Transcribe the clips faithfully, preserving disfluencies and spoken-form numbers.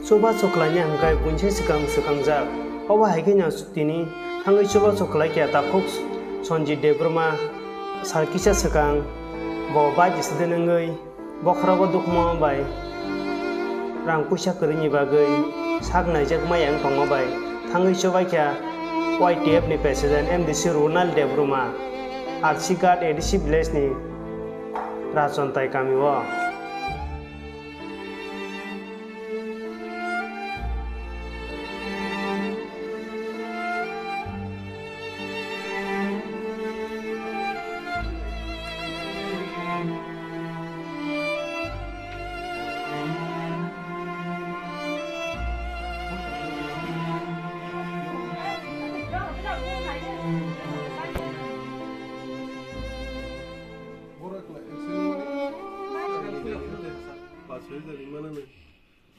Chubachu khlaini hwnkhe buinse swkang swkangjak. Obo hai kheno tini thangwi chubachu khlai kha takhuk Sanjit Debbarma sal kisa swkang bo bike accident wngwi bokhorogo dukhuma bai rang puisa kwrwini bagwi sak naijak maya wng tongma bai thangwi chubai kha Y T F ni president M D C Ronald Debbarma, R C Ghat A D C village ni Rajontai kami o.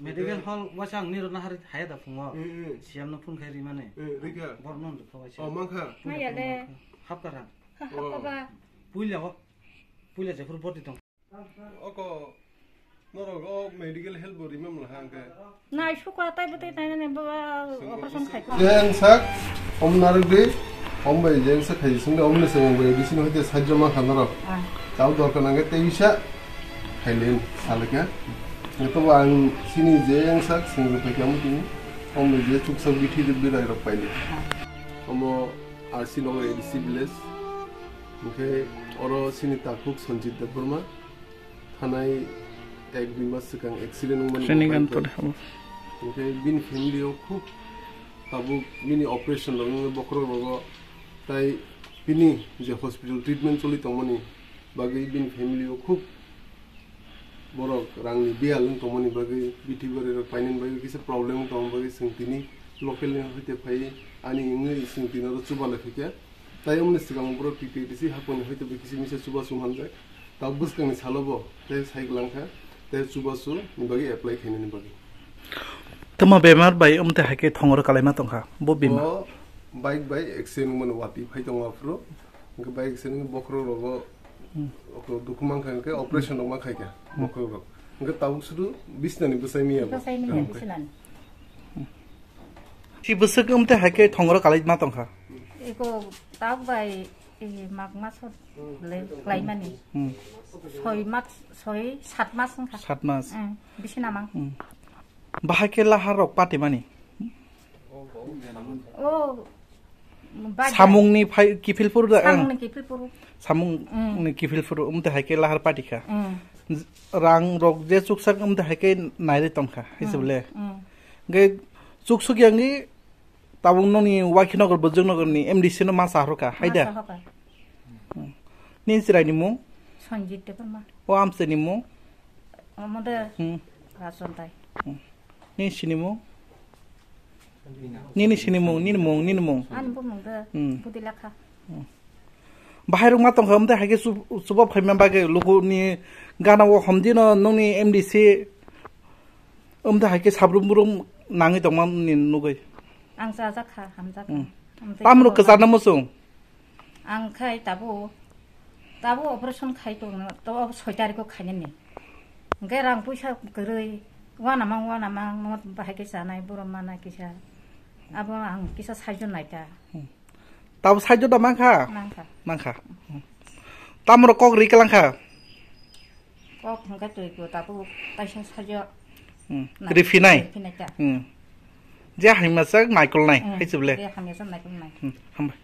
Medical hall waisa ang nirok nahar haya da phungo. Eh, eh. C M no phone khai rimani. Eh, rikha. Borok no rikha waisa. Oh, mankha. Maya de. Hapkara. Ha, hapkara. Puila o. Puila jephuru borti tong. Oko norok o medical help bo rimam laha angke. Nai sukha tai bwtwi tai nani baba operation khai. Jeng sak om narok di. Om bai jeng sak khai sung de om ne seng bai bisi no hoite sajjo ma khan norok. Ah. Tau dorkar nangke tei bisa. Khailen salaka. Nito ang sini je yang sak sing rupai kamu tini. Om je chuksa bithi de birai rok paili. Omo R C Nagar A D C village. Oke oro sini takhuk Sanjit Debbarma. Thanai ek dui mas swkang accident wngmani. Training bo and bike bai. Oke bini family o khub tabuk bini operation rok wngwi bokhorok rogo tai bini je hospital treatment choli tongmani bagwi bini family o khub borok rangni biyal wng tongmani bagwi bithi bwrwi rok painani bagwi kisa problem wng tongmani bagwi chwng tini local ni hoite phai ani wngwi chwng tini oro chuba lai khaikha. Tai omni swkang borok T T A D C haphangni hoite bai kisa misa chubachu manjak. Tabuk bwskangni salo bo tei sai kwlangkha tei chubachu ni bagwi apply khainani bagwi. Tamo bemar bai omte haikhe thongoro kalaima tongkha bo bima. O bike bai accident wngmani watwi phai tongo aphuru. Hwnkhe bike accident wngwi bokhorok rogo, hmm, oko dukhu mankha hwnkhe operation rok ma khaikha, hmm, bokhorok rok. Hwnkhe tabuk sudu bisnani bwsai miya bo. Bwsai miya, hmm, bisnani. Si bwswk omte haikhe thongoro kalaima tongkha. Eko tabuk bai, eh, mak maso le klaimani. Hmm. Soi mas, soi sat mas wngkha. Sat mas. Hmm, bisi namang. Hmm. Bahai khe lahar rok patimani. O, bag samungni phai kiphil phuru da, ang. Samungni kiphil phuru. Samungni, mm, kiphil phuru, umte hai khe lahar pati kha. Mm. Rang rok je chuksak umte hai khe nairi tong kha, mm, hisab le. Mm. Ge chuksuk yang ni tabung noni Wakhinagar Bojong Nagar ni M D C no ma sa hor kha, hai da? Ma sa hor kha. Hmm. Nini chwraini mung? Sanjit Debbarma. O amchaini mung? Omo de, hmm, Rajontai. Hmm. Nini sini mung? Nini sini mung, nini mung, nini mung. Ani bumung de, hmm, Budilakha. Hmm. Bahai rok ma tongkha, omte haikhe chuba phaima bagwi luku ni gana o homdi no nongni M D C omte haikhe sabrum brum nangwi tongma ni nugwi. Ang chajakha, hamjakha. Hmm. Omte tamrok kwchar no muchung? Ang khai tabuk, tabuk operation khai tongno, to soi tarikh o khainani. Hwnkhe rang puisa kwrwi, uanamang, uanamang, mo bahai khe chanai, borok manai kisa. Abo ang kisa saijo naikha. Hmm. Tabuk saijo da mankha? Mankha. Mankha. Hmm. Tamrok kok ri kwlangkha? Kok hwnkhe twi ko tabuk taisa saijo. Hmm. Nai, riphinai? Riphinai ta. Hmm. Je hamya sak naikolnai, hmm, hai se bole? Je hamya sak naikolnai. Hmm. Hambai.